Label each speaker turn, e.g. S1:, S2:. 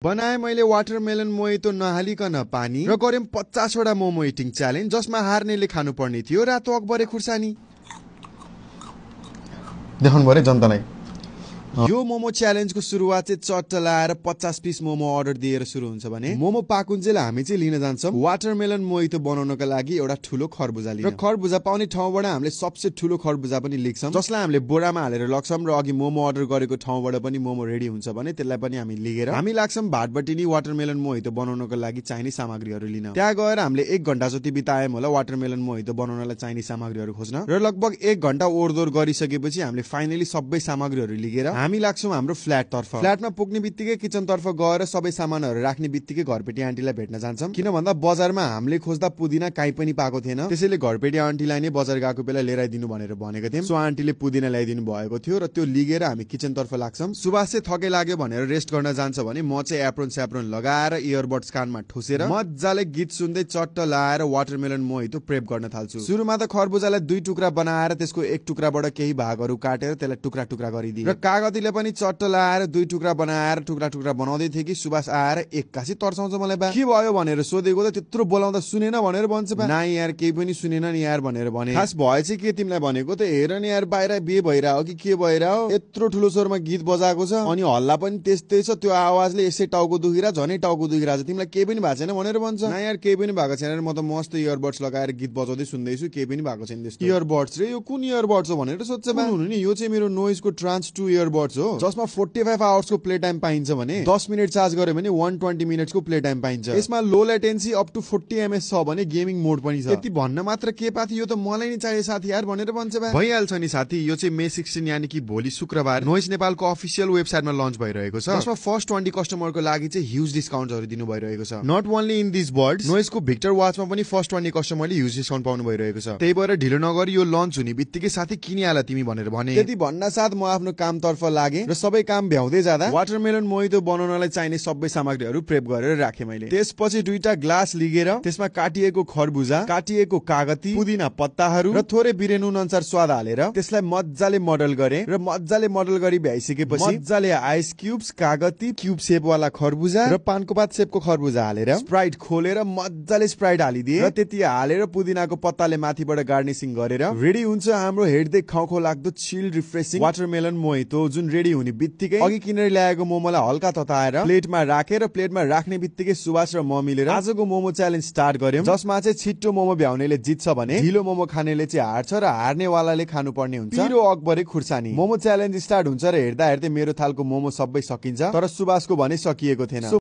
S1: बनाए मैले watermelon mojito नहालिकन पानी र गरेम 50 वटा मोमो इटिङ च्यालेन्ज जसमा हार्नेले खानुपर्ने थियो रातो अकबरे खुर्सानी। देखाउनु भरे जनतालाई यो मोमो च्यालेन्जको सुरुवात चाहिँ चट्ट लाएर 50 पिस मोमो अर्डर दिएर सुरु हुन्छ भने मोमो पाकुन्जेल हामी चाहिँ लिन जान्छौं वाटरमेलन मोहितो बनाउनका लागि एउटा ठुलो खरबुजा लिन। र खरबुजा पाउने ठाउँबाट हामीले सबसे ठुलो खरबुजा पनि लिन्छौं जसलाई हामीले बोरामा हालेर लग्छौं र अघि मोमो अर्डर गरेको ठाउँबाट पनि मोमो रेडी हुन्छ भने त्यसलाई पनि हामी लिएर हामी लाग्छौं भाटबटिनी वाटरमेलन मोहितो बनाउनको लागि चाहिने सामग्रीहरू लिन। त्यहाँ गएर हामीले 1 घण्टा जति बितायौं होला वाटरमेलन मोहितो बनाउनलाई चाहिने सामग्रीहरू खोज्न र लगभग 1 घण्टा ओरदोर गरिसकेपछि हामीले फाइनली सबै सामग्रीहरू लिएर हामी लाग्छौं हाम्रो फ्ल्याट तर्फ। फ्ल्याटमा पुग्ने बित्तिकै किचन तर्फ गएर सबै सामानहरू राख्ने बित्तिकै घरपेटी आन्टीलाई भेट्न जान्छौं किन भन्दा बजारमा हामीले खोज्दा पुदिना काहीँ पनि पाएको थिएन त्यसैले घरपेटी आन्टीलाई नै बजार गएको बेला लिएर आइदिनु भनेर भनेको थियौं। सो आन्टीले पुदिना ल्याइदिनु भएको थियो र त्यो लिएर हामी किचन तर्फ लाग्छौं। सुबास चाहिँ थके लाग्यो भनेर रेस्ट गर्न जान्छ भने म चाहिँ एप्रोन स्याप्रोन लगाएर इयरबड्स कानमा ठुसेर मज्जाले गीत सुन्दै चट्ट लाएर वाटरमेलन मोहितो प्रेप गर्न थाल्छु। सुरुमा त खरबुजालाई 2 टुक्रा बनाएर त्यसको 1 टुक्राबाट केही भागहरू काटेर त्यसलाई टुक्रा टुक्रा गरिदिए र कागतीले पनि चट्ट लाएर 2 टुक्रा बनाएर टुक्रा टुक्रा बनाउँदै थिए कि सुबास आएर एक्कासी तर्साउँछ मलाई बा के भयो भनेर सोधेको त त्यत्रो बोलाउँदा सुनेन भनेर भन्छ बा। ना यार केही पनि सुनेन नि यार भनेर भने। खास भए चाहिँ के तिमीलाई भनेको त हेर नि यार बाहिर बिहे भइराहो कि के भइराहो यत्रो ठुलो स्वरमा गीत बजाएको छ अनि हल्ला पनि त्यस्तै छ त्यो आवाजले यसै टाउको दुखिरा झनै टाउको दुखिरा छ तिमीलाई केही पनि भएको छैन भनेर भन्छ। ना यार केही पनि भएको छैन म त मस्त इयरबड्स लगाएर गीत बजाउँदै सुन्दैछु केही पनि भएको छैन त्यस्तो। इयरबड्स रे यो कुन इयरबड्स हो भनेर सोध्छ बा। हुनु नि यो चाहिँ मेरो नोइजको ट्रान्स 2 इयरबड्स हो जसमा 45 आवर्सको प्ले टाइम पाइन्छ भने 10 मिनेट चार्ज गर्यो भने 120 मिनेट्सको प्ले टाइम पाइन्छ। यसमा लो लेटेन्सी अप टु 40 एमएस छ भने गेमिङ मोड पनि छ। यति भन्न मात्र के पाथी यो त मलाई नि चाहिए साथी यार भनेर भन्छ बा। भइहाल्छ नि साथी यो चाहिँ मे 16 यानी कि भोलि शुक्रबार नोइज नेपालको अफिसियल वेबसाइटमा लन्च भइरहेको छ जसमा फर्स्ट 20 कस्टमरको लागि चाहिँ ह्युज डिस्काउन्टहरू दिनु भइरहेको छ। Not only in this world नोइजको भिक्टर वाचमा पनि फर्स्ट 20 कस्टमरले ह्युज डिस्काउन्ट पाउनु भइरहेको छ। त्यही भएर ढिलो नगरी यो लन्च हुने बित्तिकै साथी किनिहाल तिमी भनेर भने। त्यति भन्न साथ म आफ्नो कामतर्फ लागे र सबै काम भ्याउँदै जाँदा वाटरमेलन मोहितो बनाउनलाई चाहिने सबै सामग्रीहरू प्रेप गरेर राखे मैले। त्यसपछि 2टा ग्लास लिएर त्यसमा काटिएको खरबुजा काटिएको कागती पुदिना पत्ताहरू र थोरै बिरेनुन अनुसार स्वाद हालेर त्यसलाई मज्जाले मोडल गरे र मज्जाले मोडल गरी भ्याइसकेपछि मज्जाले आइस क्युब्स कागती क्युब शेप वाला खरबुजा र पानको पात शेपको खरबुजा हालेर स्प्राइट खोलेर मज्जाले स्प्राइट हालिदिए र त्यति हालेर पुदिनाको पत्ताले माथिबाट गार्निशिङ गरेर रेडी हुन्छ हाम्रो हेर्दै खाउखो लाग्दो चिल रिफ्रेशिङ वाटरमेलन मोहितो जुन रेडी हुने बित्तिकै अघि किनेर ल्याएको मोमोलाई हल्का तताएर प्लेटमा राखेर प्लेटमा राख्ने बित्तिकै सुबास र म मिलेर आजको मोमो च्यालेन्ज स्टार्ट गर्यौं जसमा चाहिँ छिट्टो मोमो भ्याउनेले जित्छ भने ढिलो मोमो खानेले चाहिँ हार्छ र हार्नेवालाले खानुपर्ने हुन्छ पिरो अकबरे खुर्सानी। मोमो च्यालेन्ज स्टार्ट हुन्छ र हेर्दा हेर्दै मेरो थालको मोमो सबै सकिन्छ तर सुबासको भने सकिएको थिएन।